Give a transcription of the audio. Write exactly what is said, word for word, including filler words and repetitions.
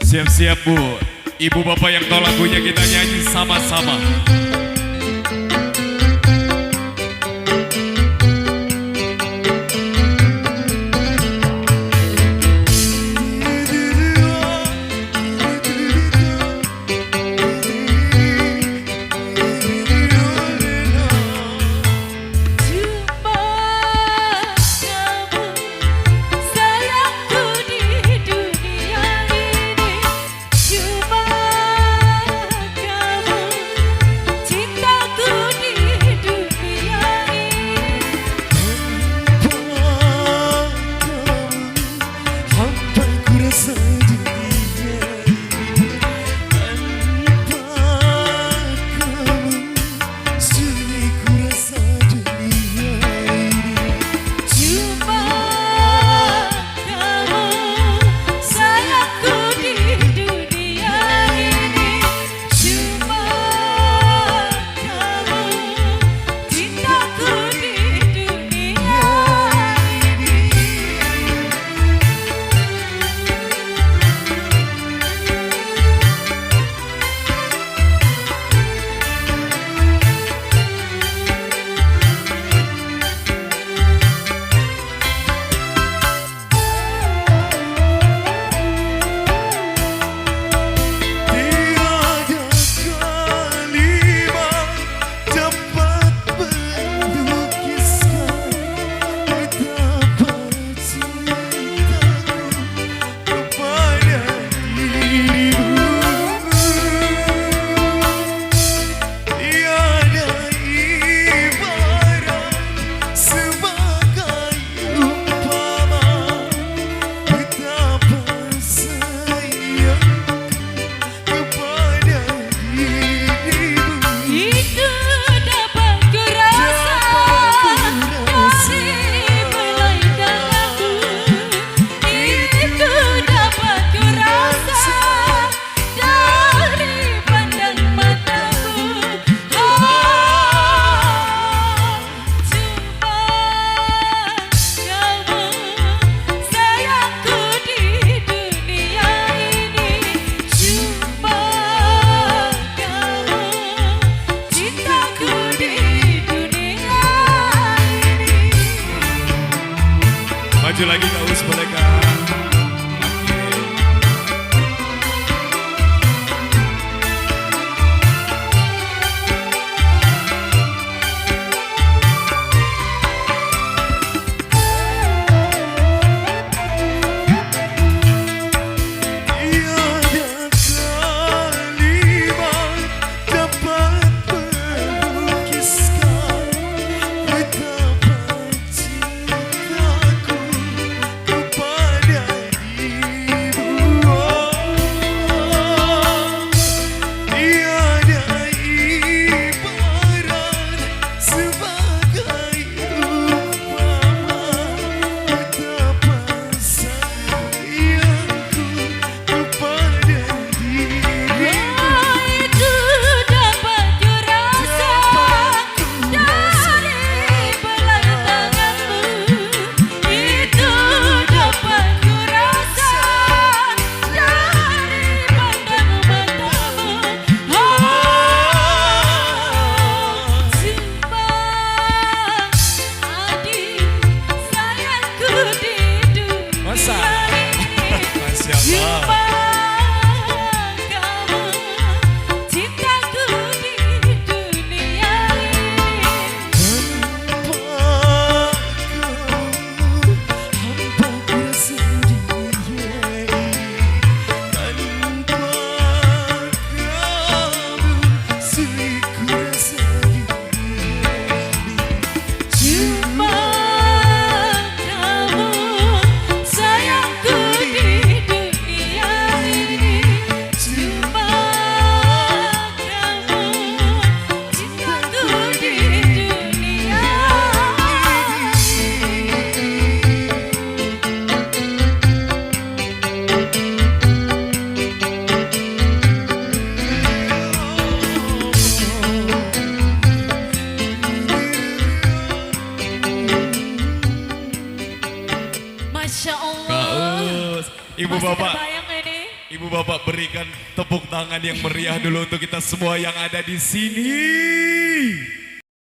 Siap-siap, Bu. Ibu Bapak yang tahu lagunya, kita nyanyi sama-sama. Cuma kamu sayangku di dunia ini. Cuma kamu cintaku di dunia ini. Tanpa kamu, hampa ku rasa dunia ini. Tanpa kamu, sunyi ku rasa dunia ini. Cuma kamu sayangku di dunia ini. Cuma kamu cintaku di dunia ini. Tiada kalimat dapat melukiskan betapa cintaku kepada dirimu. Tiada ibarat sebagai umpama betapa sayang kepada dirimu. Itu dapat ku rasa dari mulai tanganmu. Itu dapat ku rasa dari pandang matamu. Oh, cuma kamu sayangku di dunia ini. Cuma kamu cintaku di dunia ini. Maju lagi, Kak Us, boleh, Kak? Oke. Tiada kalimat dapat melukiskan betapa cintaku kepada dirimu. Tiada ibarat sebagai umpama betapa sayangku kepada dirimu. Itu dapat ku rasa dari belai tanganmu. Itu dapat ku rasa dari pandang matamu. Oh, cuma Adi, sayangku di dunia ini. Masya Allah. Cuma kamu, cintaku di dunia ini. Tanpa kamu, hampa ku rasa dunia ini. Tanpa kamu, sunyi ku rasa dunia ini. Cuma kamu sayangku di dunia ini. Cuma kamu cintaku di dunia ini. Masya Allah. Bagus. Ibu Bapak. Masih terbayang ini? Ibu Bapak berikan tepuk tangan yang meriah dulu untuk kita semua yang ada di sini.